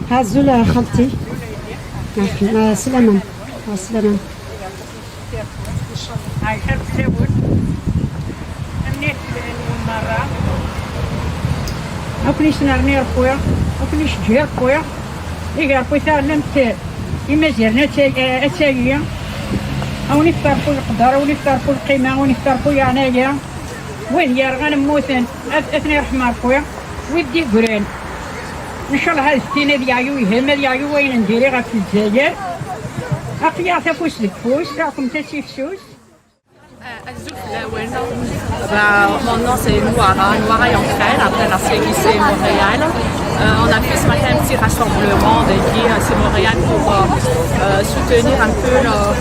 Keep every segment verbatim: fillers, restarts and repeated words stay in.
Azul a xalti. Ɛeslama. Ɛeslama. Ɛica fell-awen. Amnir fell-awen merra. Ad ken-isnerni Rebbi, ad ken-isǧǧi Rebbi. Ig Rebbi taɛlamt imaziren ad tali, ad tali. A wen-ifk Rebbi leqder, a wen-ifk Rebbi lqima, a wen-ifk Rebbi leɛnaya. Wid yerɣan mmuten, ad, ad ten-irḥem Rebbi. Wid d-iggran, ncallah ad ftin ad yeɛyu yihem, ad yeɛyu wayen n diri ɣef Lezzayer. Aql-aɣ afus deg ufus, taɛkemt-as ifsus. Euh, azul fell-awen. Bah, mon nom c'est Noara, Noara Yankrel, après la C I C Montréal. Euh, on a fait ce matin un petit rassemblement de Guy, euh, c'est Montréal pour euh, euh, soutenir un peu le-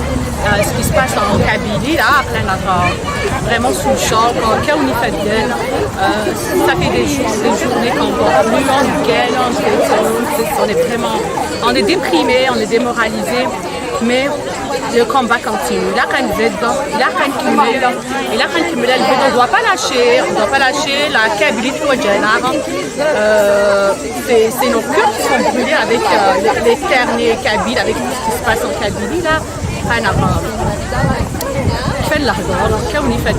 euh, ce qui se passe en Kabylie, là, après notre euh, vraiment sous le choc, euh, كاين اللي فات. Euh, ça fait des jours, des journées qu'on voit plus, on gueule, on fait, on est vraiment, on est déprimé, on est démoralisé, mais le combat continue. Là, quand il va dedans, là, quand il met là, et là, quand il met là, il va dedans, on doit pas lâcher, on doit pas lâcher la Kabylie, tu vois, Djenara. Euh, c'est c'est nos cœurs qui sont brûlés avec euh, les, les carnets kabyles, avec tout ce qui se passe en Kabylie, là. Rien à voir. كاين الهضر، كاين اللي فات،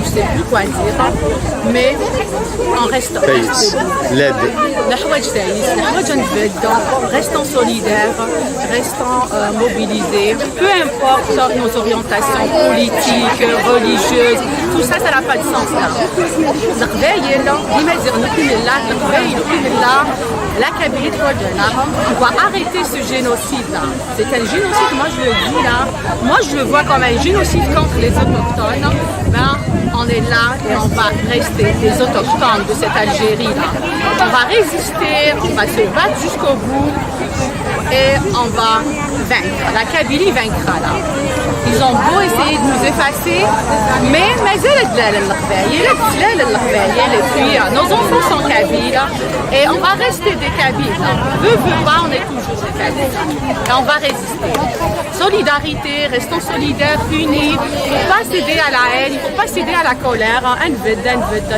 je sais plus quoi dire, mais on reste. Tayes, led. نحواج تايس، نحواج نبدو. Restons solidaires, restons euh, mobilisés. Peu importe nos orientations politiques, religieuses, tout ça, ça n'a pas de sens là. Leqbayel, d Imaziɣen akk i nella, Leqbayel akk i nella, la Kabylie, tu vois, Djenara. On va arrêter ce génocide là. C'est un génocide, moi je le dis là. Moi je le vois comme un génocide contre les autochtones. Ben, on est là et on va rester les autochtones de cette Algérie là. On va résister, on va se battre jusqu'au bout et on va vaincre. La Kabylie vaincra là. Ils ont beau essayer de nous effacer, mais مازال تلال القبايل، تلال القبايل, et puis euh, nos enfants sont kabyles et on va rester des Kabyles. Veut, veut pas, on est toujours des Kabyles. Et on va résister. Solidarité, restons solidaires, unis. Il ne faut pas céder à la haine, il ne faut pas céder à la colère. نبدو، نبدو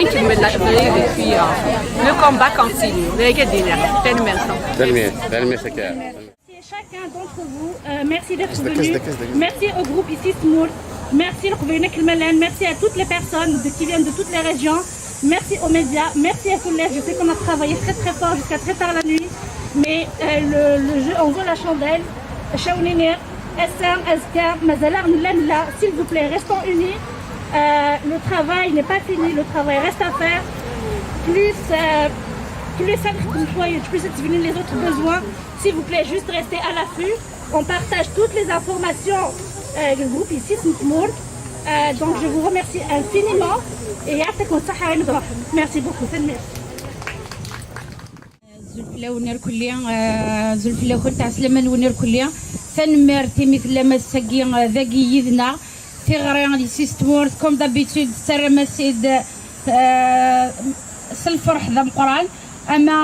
نكمل، نكمل la vie et puis euh, le combat continue. Mais il y a des nerfs. Tanemmirt. Tanemmirt, tanemmirt. Merci à chacun d'entre vous. Euh, merci d'être venu. Merci au groupe Ici Small. Merci Lqbayel Akk Lmallan. Merci à toutes les personnes de- qui viennent de toutes les régions. Merci aux médias. Merci à Koullech. Je sais qu'on a travaillé très très fort jusqu'à très tard la nuit. Mais euh, le, le jeu en vaut la chandelle. Chaounini, Hassan, Azka, Mazala, Nlala, s'il vous plaît, restons unis. Euh, le travail n'est pas fini, le travail reste à faire. Plus, euh, plus ça, plus ça, plus ça, les autres besoins. S'il vous plaît, juste restez à l'affût. On partage toutes les informations euh, du groupe Ici Small. Euh, donc je vous remercie infiniment et يعطيكم الصحة. Merci beaucoup. Merci. Azul fell-awen irkelli, azul fell-akent, ɛeslama-nwen irkelli. Tanemmirt imi tellam ass-agi dagi yid-neɣ. Tiɣri di Sist Tmurt, comme d'habitude, tettarram-as-id s lferḥ d ameqqran. Ama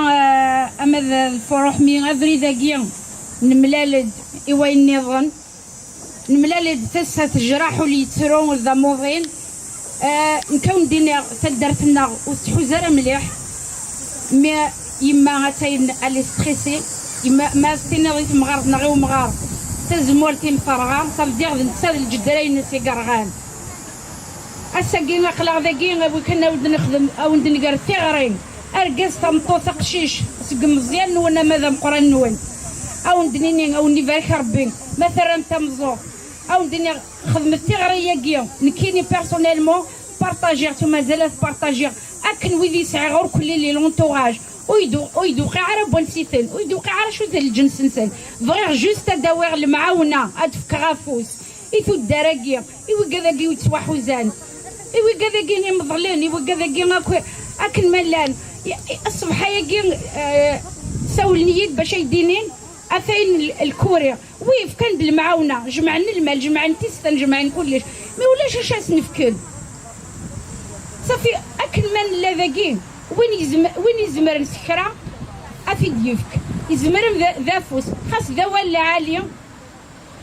ama d lferḥ mi abrid-agi nemlal-d i wayen nniḍen. Nemlal-d tasa tejraḥ, ul yettru d amuḍin. Nekk ad wen-d-iniɣ, taddart-nneɣ ur tettḥuz ara mliḥ. Mi yemma atan elle est stressée, yemma ma as-tiniḍ i temɣart neɣ i umɣar tazemmurt-im terɣa, ça veut dire d netta d lǧedra-ines i yerɣan. Ass-agi aql-aɣ dagi, a wi kan a wen-d-nexdem, a wen-d-nger tiɣri. Argaz, tameṭṭut, aqcic, seg imeẓyanen-nwen ama d ameqqran-nwen. A wen-d-nini, a wen-ibarek Rebbi ma terram tameẓẓuɣt. A wen-d-iniɣ, xedmet tiɣri-agi, nekkini personnellement, partagiɣ-tt, u mazal ad partagiɣ, akken wid i sɛiɣ ur kulli li l'entourage, ur yi-d-, ur yi-d-uqiɛ ara n wansi-ten, ur yi-d-uqiɛ ara acu d lǧens-nsen. Bɣiɣ juste ad d-awiɣ lemɛawna, ad d-fkeɣ afus i tuddar-agi, i wigad-agi ur ttwaḥuzan, i wigad-agi imeḍlen, i wigad-agi akk akken ma llan. I, i, ṣṣbeḥ-agi, eh, sawlen-iyi-d bac ay d-inin, atan l-, lkuri. Wi yefkan-d lemɛawna, jemɛen lmal, jemɛen tisten, jemɛen kullec. Mi ulac acu ad sen-fken. Safi, akken ma nella dagi, win yezm-, win izemren s kra, ad t-id-yefk. Izemren d, d afus, xas d awal lɛali,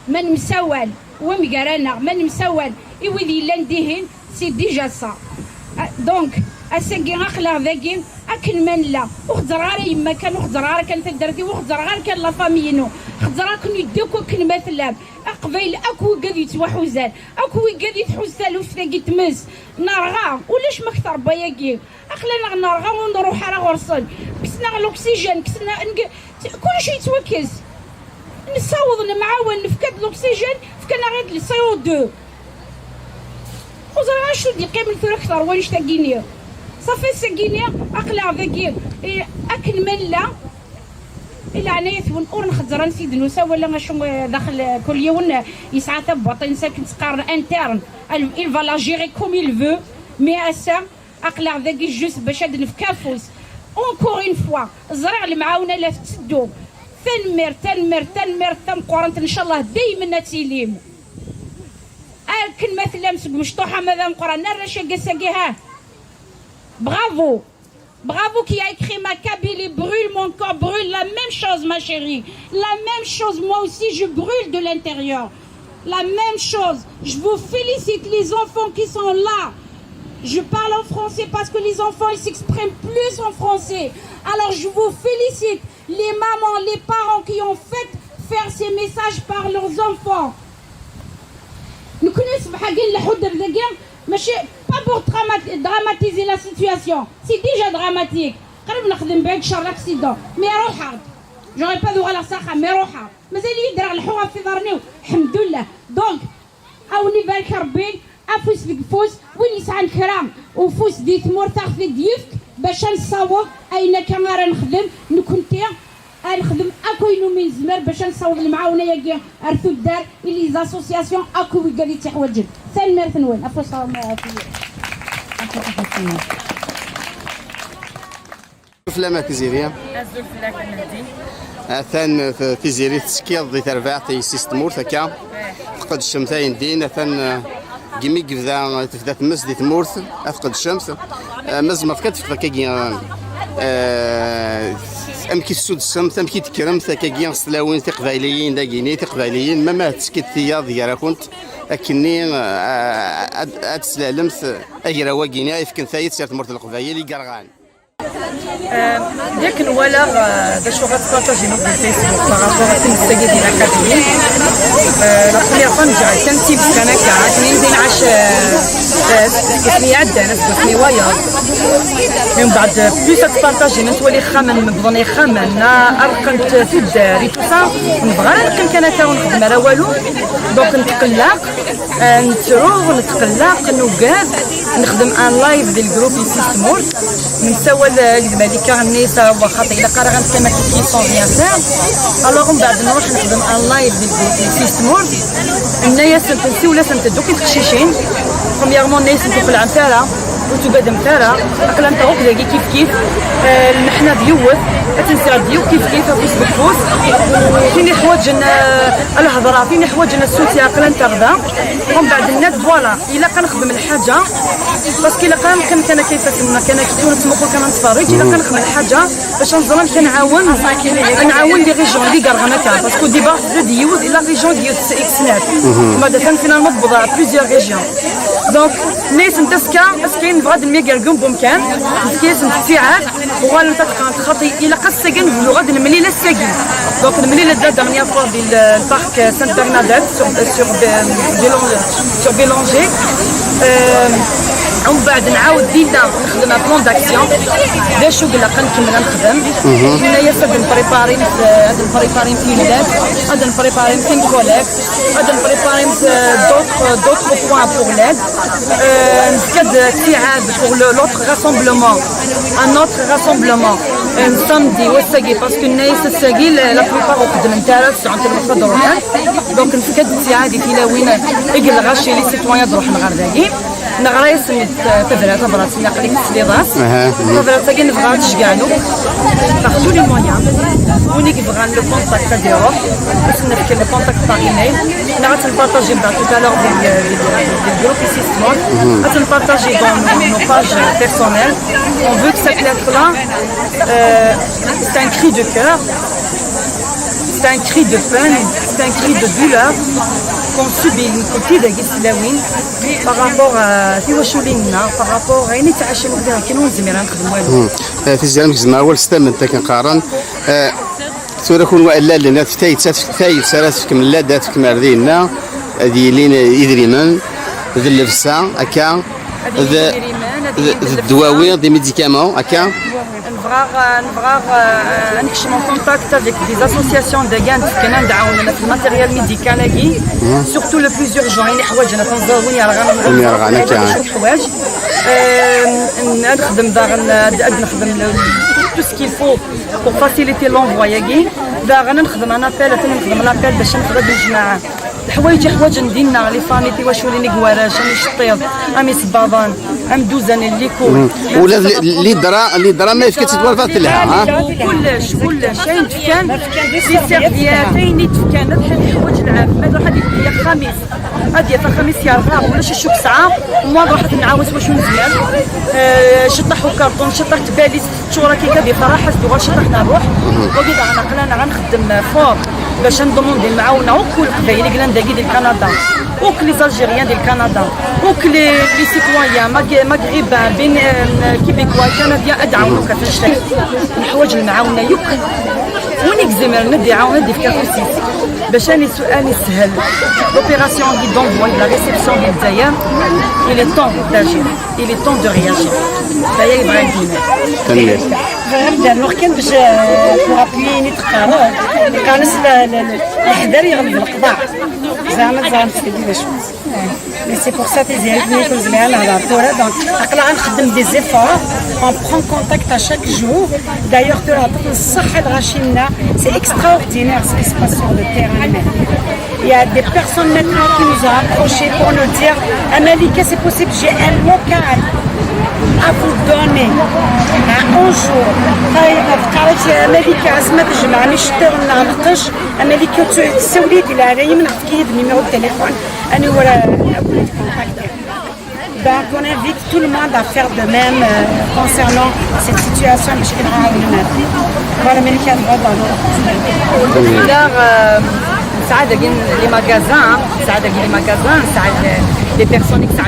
ma nemsawal, wamgar-aneɣ, ma nemsawal i wid yellan dihin, c'est déjà ça. Ah, donc, ass-agi aql-aɣ dagi, Akken ma nella, ur xezzreɣ ara yemma kan, ur xezzreɣ ara kan taddart-iw, ur xezzreɣ ara kan la famille-inu. Xezzreɣ-ken-id akk akken ma tellam. Aqbayel akk wigad yettwaḥuzan, akk wigad i tḥuz taluft-agi n tmes. Nerɣa, ulac ma k-terba yagi. Aql-aneɣ nerɣa ur nruḥ ara ɣur-sen. Kksen-aɣ l'oxygène, kksen-aɣ, neg-, kullec yettwakkes. Nessaweḍ nemɛawan, nefka-d l'oxygène, fkan-aɣ-id le C O deux. Ur ẓriɣ acu d-yeqqimen tura akter wanect-agi-nni. Safi, ass-agi-nni aql-aɣ dagi, eh, akken ma nella. I leɛnaya-twen, ur nxezzer ansi d-nusa, wala acu, eh, daxel, eh, kul yiwen, eh, yesɛa tabwaṭ-ines akken tt-qqaren interne. Il va la gérer comme il veut, mais ass-a, aql-aɣ dagi juste bac ad nefk afus. Encore une fois, ẓriɣ lemɛawna la tetteddu. Tanemmirt, tanemmirt, tanemmirt tameqqrant, ncallah daymen ad tilim. Akken ma tellam seg umecṭuḥ ama d ameqqran, arrac-agi ass-agi, ha! Bravo! Bravo qui a écrit: Ma Kabylie brûle, mon corps brûle. La même chose, ma chérie. La même chose, moi aussi, je brûle de l'intérieur. La même chose. Je vous félicite, les enfants qui sont là. Je parle en français parce que les enfants, ils s'expriment plus en français. Alors, je vous félicite, les mamans, les parents qui ont fait faire ces messages par leurs enfants. Nekkni ṣṣbeḥ-agi nleḥḥu-d ar dagi, mačči pas pour drama-, dramatiser la situation, c'est déjà dramatique. Qrib nexdem بعيد الشر l'accident, mais ruḥeɣ-d. J'aurais pas d-uɣaleɣ s axxam, mais ruḥeɣ. Mazal-iyi ddreɣ leḥḥuɣ ɣef iḍarren-iw, ḥemdullah. Donc, a wen-ibarek Rebbi, afus deg ufus, win yesɛan kra ufus di tmurt, a ɣ-t-id-yefk, bac ad nessaweḍ ayen akka ara nexdem, nekkenti, ad nexdem akk ayen umi nezmer bac ad nessaweḍ lemɛawna-agi ar tuddar, i les associations akk i wigad i tt-iḥwaǧen. Tanemmirt-nwen. Afus, a Rebbi. Fell-am a Tiziri. Azul fell-ak a Mehdi. Atan, eh, Tiziri tettekkiḍ di terbaɛt i yessi-s n tmurt akka. Tqeddcemt ayen din, atan, eh, deg imi yebda, tebda tmes di tmurt, ad tqeddcemt. Eh, ma tzemreḍ kan ad tefkeḍ akkagi, eh, amek i tessudsemt, amek i d-tekkremt akkagi s tlawin tiqbayliyin dagini, tiqbayliyin, ma, ma tettekkiḍ tiyaḍ gar-akent, akkenni, eh, ad, ad teslalemt agraw-agini ay yefken tayet ar tmurt n Leqbayel i yerɣan. آه، ديك نوالا، آه، باش وقت تبارطاجي نوك الفيسبوك باغابور تنساقي ديال الاكاديمي. آه، لا بروميير فوا نجي عاد تنسيب كان هكا، عاد منين زين عاش، آه، آه، اسمي عدة، انا اسمي وايا. من بعد بلوس تبارطاجي نتولي خامن، من بظني خامن، نا ارقنت في الدار، تو سا، نبغى نركن كان هكا ونخدم راه والو. دونك نتقلق، آه، نتروغ، نتقلق، نوقف، نخدم ان لايف ديال الجروب يسيس مورت، نساوى ال-، الملكة النساء وخاطر إلا قرا غنتكلم كي سون ريان فير. الوغ من بعد نروح نخدم ان لايف ديال الجروب يسيس مورت. هنايا سنت نسي ولا سنت دوك التقشيشين. برومييرمون هنايا سنت في العنفارة. وتقدم ترى أقل أنت غوك ذاكي كيف كيف. آه، نحنا ديوث، أتنسى ديو كيف كيف، فوس بفوس. فين يحوج الهضرة، فين يحوج السوتي أقل أنت غدا. ومن بعد النت، فوالا، إلا كنخدم الحاجة، باسكو إلا كان كان كان كيف كنا كان كيكون تموقو كان نتفرج، إلا كنخدم الحاجة باش نزرم كنعاون، نعاون لي ريجون لي كارغنا كان، باسكو ديبا زاد يوز إلا ريجون ديال سي إكس نات. ما دفن فينا نضبط بليزيور ريجيون. دونك نيس نتسكا اسكي نبغى دمي كالكم بومكان. نتكيس نتسيعات. وغال نتقان خطي إلا قصة كان نقولوا غاد نملي لا ساقي. دونك نملي لا دارنيير فوا ديال البارك سانت برنادات سور سور بيلون سور بيلونجي. ومن بعد نعاود دينا نخدم بلان داكسيون. دير شو قلنا كنكمل نخدم. هنايا ساد نبريباري، هاد نبريباري في ولاد، هاد نبريباري في كوليك، هاد نبريباري دوطخ دوطخ بوان بور لاد. نسكد ابتعاد بور لوطخ راسومبلومون، ان اوتر راسومبلومون. سامدي والساقي باسكو الناس الساقي لا بليبار وقدم نتارا سعون تلوخ دروحان. دونك نسكد ابتعادي في لاوين اقل غاشي لي سيتوان يضروح نغار داقي. نغرا يسمي تبرا تبرا تسمي قليك تسليضاس. أها. تبرا تاكي نبغى تشجعلو. باغ تو لي مويان. ونيك بغا لو كونتاكت ديالو. باش نفكر لو كونتاكت باغ ايميل. انا غتبارطاجي بعد توتالور ديال ديال الجروب ايسي ستون. غتبارطاجي دون نو باج بيرسونيل. اون فو كو سيت ليتر لا، سي ان كري دو كور. C'est un cri de peine, c'est un cri de douleur qu'on subit, nekkenti d agislawin, par rapport à tiwaculin-nneɣ, par rapport à ayen i ttɛacin, ur nezmir ad nexdem walu. Hmm. Eh, Tiziri, am gezmeɣ awal s tament akken qqaren. Eh, tura kunwi allalen, at tayet, at tayet ara tefkem ladda, tefkem ar dinna, ad yilin idrimen, d llebsa, akka, d, d ddwawi, des médicaments, akka. Nebɣa, nebɣa, euh, ad nekcem en contact avec des associations dagi ad d-fken, ad d-ɛawnen ɣef le matériel médical-agi, surtout le plus urgent, ayen iḥwaǧen, ad ten-ẓer win yerɣan, win yerɣan, akka, acu yeḥwaǧ. Euh, ad nexdem daɣen, ad, ad nexdem le, tout ce qu'il faut pour faciliter l'envoi-agi. Daɣen ad nexdem un appel, ad nexdem l'appel bac ad nexdem ad nejmeɛ leḥwayeǧ iḥwaǧen dinna, les familles, tiwaculin, i warrac, am iceṭṭiḍ, am isebbaḍen, am dduzan n likul. Ula d li-, lidra, lidra ma yefka-tt-id walfat telha, ha? Kullec, kullec, ayen d-fkan, les serviettes, ayen i d-fkan, ad ḥedd iḥwaǧ lɛaf, ma ad iruḥ ad yeldi axxam-is, ad yaf axxam-is yerɣa, ulac acu yesɛa, umwan ruḥet ad nɛawen s wacu nezmer. Eh, ciṭṭaḥ ukarṭun, ciṭṭaḥ tbalizt, teččur akka kan d ifraḥ, ad tuɣal ciṭṭaḥ n rruḥ. Wagi daɣen aql-aneɣ ad nxeddem fort bac ad ndumundi lemɛawna akk Leqbayel i yellan dagi di Lkanada, akk les Algériens di Lkanada, akk les, les citoyens mag-, maghrébins, bin-, euh, québécois, canadiens, ad d-ɛawnen akk ɣef annect-agi. Neḥwaǧ lemɛawna yakk. Win i izemren ad d-iɛawen, ad d-ifk afus-is bac ad nis-, ad nishel l'opération-agi d'envoi, la réception di Lezzayer. Il est temps d'agir. Il est temps de réagir. D aya yebɣa ad d-yini. Tanemmirt. Bɣiɣ ad d-rnuɣ kan bac, euh, pour appuyer ayen i d-teqqareḍ. Qqaren-as la, la, la, leḥder yeɣleb leqḍeɛ. Zeɛma teẓram seg d acu. Mais c'est pour ça, Tiziri, ur zmireɣ ad nehder tura. Donc, aql-aɣ ad nxeddem des efforts. On prend contact à chaque jour. D'ailleurs, tura, aṭas n ṣṣeḥ a lɣaci-nneɣ. C'est extraordinaire ce qui se passe sur le terrain. Il y a des personnes maintenant qui nous ont approchés pour nous dire, à Malika, c'est possible, j'ai un local à vous donner à onze jours. طيب، قالت يا ملكة، اسمها تجمع، مش تغنى نقش. أمريكا تسولي دي العرايم، نعطيك هاد النيميرو التليفون. أنا ورا أقول لك. Donc, on invite tout le monde à faire de même, euh, concernant cette situation. مش كنا عاوننا. Voilà, ملكة، تفضل. Là, euh, نسعى داكين les magasins, hein. نسعى داكين les magasins, نسعى les personnes qui sont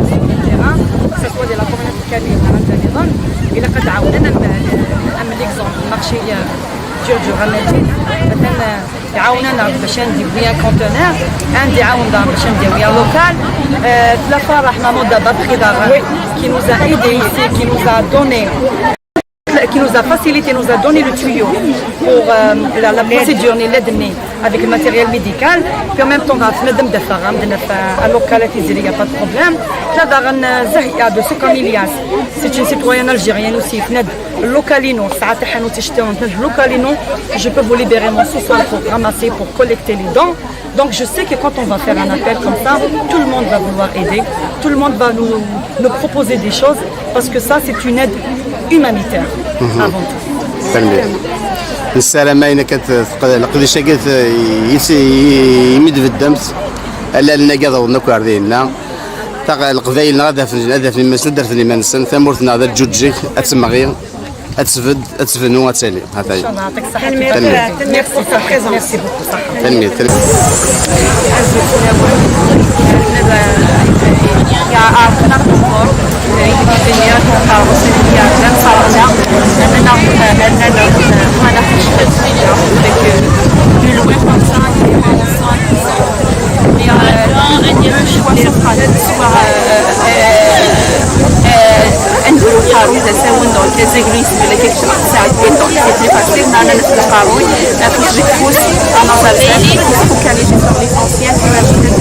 sur le terrain, que ce soit de la communauté كاملة ولا غير نظام. إلا قد عاوننا، أم l'exemple, le marché, euh, dur, dur, مثلا يعاوننا باش نديو un conteneur, un يعاوننا باش نديو un local. Euh, ثلاثة راه محمود دابا بري دار qui nous a aidé ici, qui nous a donné, qui nous a facilité, nous a donné le tuyau pour, euh, la, la procédure ني لدني avec le matériel médical. Puis en même temps, راه في مدام دفا، غا مدام دفا، un local à Tiziri, y a pas de problème. ثلاثة راه زهية de Souka Milias, c'est une citoyenne algérienne aussi, في ند اللوكالينو، ساعات حانوت يشتيو عندنا اللوكالينو. Je peux vous libérer mon sous-sol pour ramasser, pour collecter les dons. Donc je sais que quand on va faire un appel comme ça, tout le monde va vouloir aider, tout le monde va nous, nous proposer des choses, parce que ça c'est une aide humanitaire avant tout. Tanemmirt. Nessaram ayen akka t-, leqdic-agi t-, i, i, imi d-beddemt, allalen-agi ad awḍen akk ar dinna. Taɣ-, Leqbayel-nneɣ ad afen, ad afen iman-nsen, ad rfen iman-nsen, tamurt-nneɣ d aǧuǧǧeg, ad temɣi, ad tbedd, ad tebnu, ad tali. Ha-t-aya. Tanemmirt. Merci pour ta présence. Merci beaucoup. Tanemmirt, tanemmirt. Ad nebru lqaru d asawen, donc les églises, les questions, ça a été, donc c'est plus facile, on a notre lqaru, on a plus de pouces, on a ça, focaliser sur l'essentiel, on a peut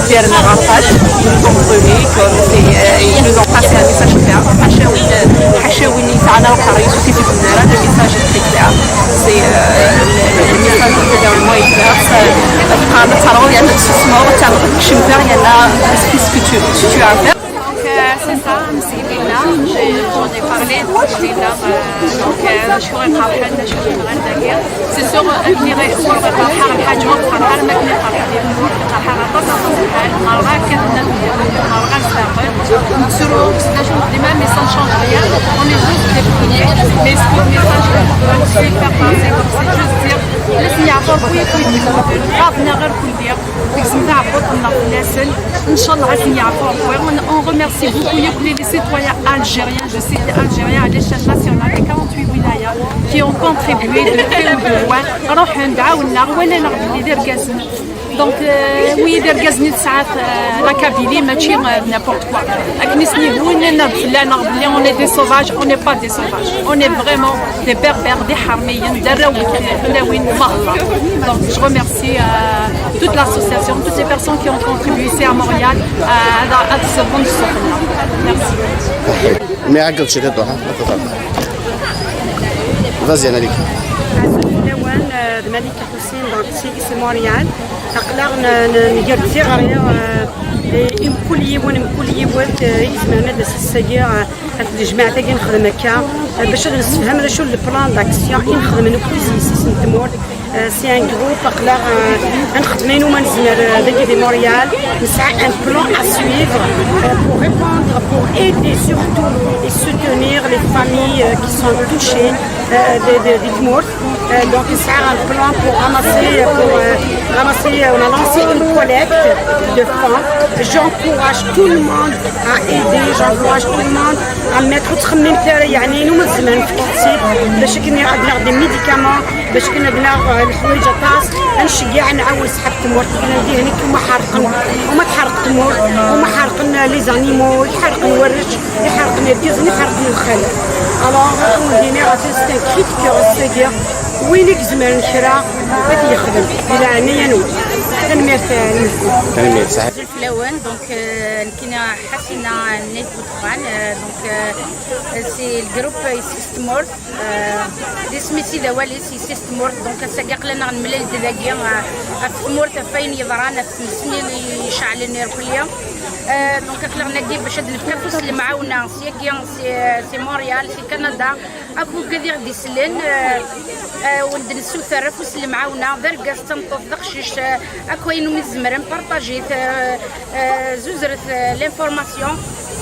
dire nos rapaces, ils nous ont brûlés, comme c'est, euh, ils nous ont passé un message clair. حاشا وين، حاشا وين يسعنا القرية، كيف يقولنا، le message est très clair. C'est, euh, le, le message du gouvernement est clair. Ça, تقام الثروة، يعني تسمى، وتعمل شمبر، يعني c'est ce que tu, tu as à faire. Donc, euh, c'est ça, c'est Lina. J'ai, j'en ai parlé, donc, Lina, euh, donc, euh, شكون يقرا حنا، شكون يقرا داكيا. C'est sûr, euh، كي غير شكون يقرا حاجة، ما تقرا حاجة، ما كاين يقرا حاجة. يقرا حاجة، طاس، طاس، طاس، مرة كان الناس يقرا حاجة، سيرو، c'est des choses, des mêmes, mais ça ne change rien. On est juste des pionniers. Mais ce que le message que je veux aussi faire passer, c'est juste dire, les Ɣaḍen-aɣ irkelli, tegzem taɛebbuḍt-nneɣ fell-asen. Ncallah ad sen-yeɛfu Ṛebbi. On, on remercie beaucoup yakk les, les citoyens algériens, je cite algériens à l'échelle nationale, les quarante-huit wilayas qui ont contribué de près ou de loin. Ruḥen-d, ɛawnen-aɣ, walan-aɣ belli d irgazen. Donc, euh, oui, d irgazen i tesɛa, euh, la Kabylie, mačči, euh, n'importe quoi. Akken i sen-ihwa, nnan-aɣ fell-aneɣ belli on est des sauvages, on n'est pas des sauvages. On est vraiment des Berbères, d iḥermiyen, d arraw n tlawin n Allah. Donc, je remercie, euh, toute l'association, toutes les personnes qui ont contribué ici à Montréal, euh, ad, ad ṣebren ssufella. Merci. Mais regarde, je t'ai dit, hein, attends, attends. Vas-y, Analik. Azul fell-awen, euh, d Malika Ḥusin, donc, si, si Montréal. Aql-aɣ n-, n-, nger-d tiɣri, euh, i mkul yiwen, mkul yiwet, euh, i izemren ad d-tas ass-agi, euh, At tejmaɛt-agi nexdem akka, eh, bac ad nessefhem d acu n le plan d'action i nexdem nekkni s yessi-s n tmurt. Eh, c'est un groupe, aql-aɣ, eh, ad nexdem ayen umi nezmer, eh, dagi di Montréal. Nesɛa un plan à suivre, eh, pour répondre, pour aider surtout et soutenir les familles, eh, qui sont touchées, eh, de, de, di tmurt. Euh, donc, c'est un plan pour ramasser, pour, euh, ramasser, euh, on a lancé une collecte de fonds. J'encourage tout le monde à aider, j'encourage tout le monde à mettre, ur ttxemmimet ara, يعني, inu ma tzemrem fket-tt-id, bac akken ad naɣ des médicaments, bac akken ad naɣ, euh, lḥwayeǧ aṭas, ad nceggeɛ, ad nɛawen ṣṣḥab tmurt, akken ad dihen, uma ḥerqen, uma tḥerq tmurt, uma ḥerqen, euh, les animaux, ḥerqen warrac. Iḥerqen irgazen, iḥerqen lxalat. Alors, ad wen-d-iniɣ, c'est un cri de cœur ass-agi. Win i izemren kra, ad t-yexdem. Di leɛnaya-nwen. Tanemmirt, eh, tanemmirt. Azul fell-awen, donc, euh, nekkini Ḥasina n Ayt Buṭxan, euh, donc, euh, c'est le groupe Yessi-s n Tmurt, euh, d isem-is i d awal-is, Yessi-s n Tmurt, donc ass-agi aql-aneɣ nemlal-d dagi, euh, ɣef tmurt, ɣef wayen yeḍran, ɣef tmes-nni iceɛlen irkelli. Euh, donc, aql-aɣ nagi bac ad nefk afus n lemɛawna, syagi, si, si Montréal, si Canada, akk wigad i ɣ-d-isellen, euh, euh, wen-d-nessuter afus n lemɛawna, d argaz, d tameṭṭut, d aqcic, euh, akk ayen umi tzemrem, partajit, euh, euh, zuzret, euh, l'information,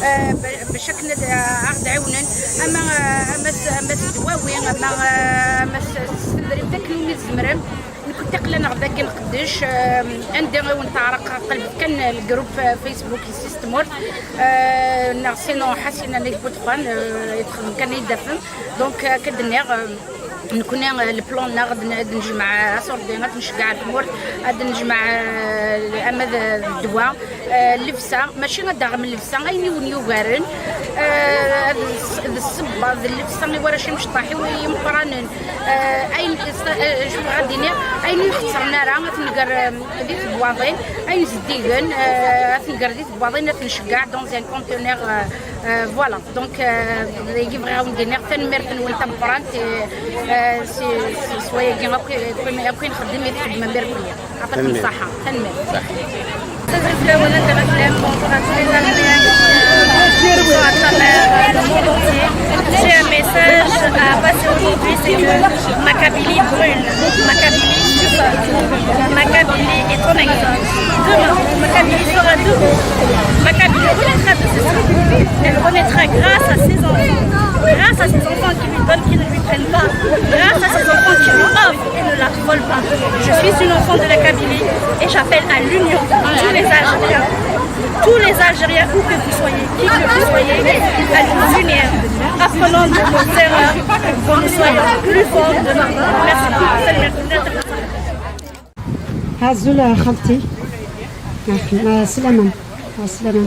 euh, ba-, bac akken ad, euh, aɣ-d-ɛiwnen, ama, euh, ama s, ama s ddwawi, ama, euh, ama s, s tedrimt, akken umi tzemrem. Nekkenti aql-aneɣ dagi nqeddec, euh, anda i wen-teɛreq, qelbet kan le groupe, euh, Facebook Yessi-s n Tmurt, euh, neɣ sinon Ḥasina n Ayt Buṭxan, euh, i txedmem kan ad yi-d-tafem. Donc, euh, akka d-nniɣ, euh, nekkni, euh, le plan-nneɣ ad n-, ad nejmeɛ aṣurdi, ad neceggeɛ ar tmurt, ad nejmeɛ, euh, ama d, d ddwa, euh, llebsa, mačči ad d-taɣem llebsa, ayen i wen-yugaren, euh, d s-, d ssebba, d llebsa i warrac imecṭaḥ, i imeqqranen, euh, ayen, euh, cfiɣ ad d-iniɣ, ayen ur ixeṣren ara, ad t-nger, euh, di tebwaḍin, ayen zeddigen, euh, ad t-nger di tebwaḍin, ad t-nceggeɛ dans un conteneur, euh, euh, voilà. Donc, euh, dagi bɣiɣ ad wen-d-iniɣ tanemmirt-nwen tameqqrant, euh, euh, s, s, s wayagi akk, akk, akk i nxeddem, i txeddmem irkelli. Yɛṭikum ṣṣeḥḥa. Tanemmirt. Azul fell-awen a Dda Leflam, bonjour à tous les Algériens qui, euh, sont à travers, euh, le monde entier. J'ai un message à passer aujourd'hui, c'est que ma Kabylie brûle, ma Kabylie souffre, ma Kabylie est en exode. Demain, ma Kabylie sera debout, ma Kabylie renaîtra de ses cendres. Elle renaîtra grâce à ses enfants, grâce à ses enfants qui lui donnent, qui ne lui prennent pas, grâce à ses enfants qui lui offrent et ne la vole pas. Je suis une enfant de la Kabylie et j'appelle à l'union de tous les Algériens. Tous les Algériens, où que vous soyez, qui que vous soyez, à nous unir. Apprenons de nos erreurs pour que nous soyons plus forts demain. Merci beaucoup. Azul a xalti. Ɛeslama. Ɛeslama.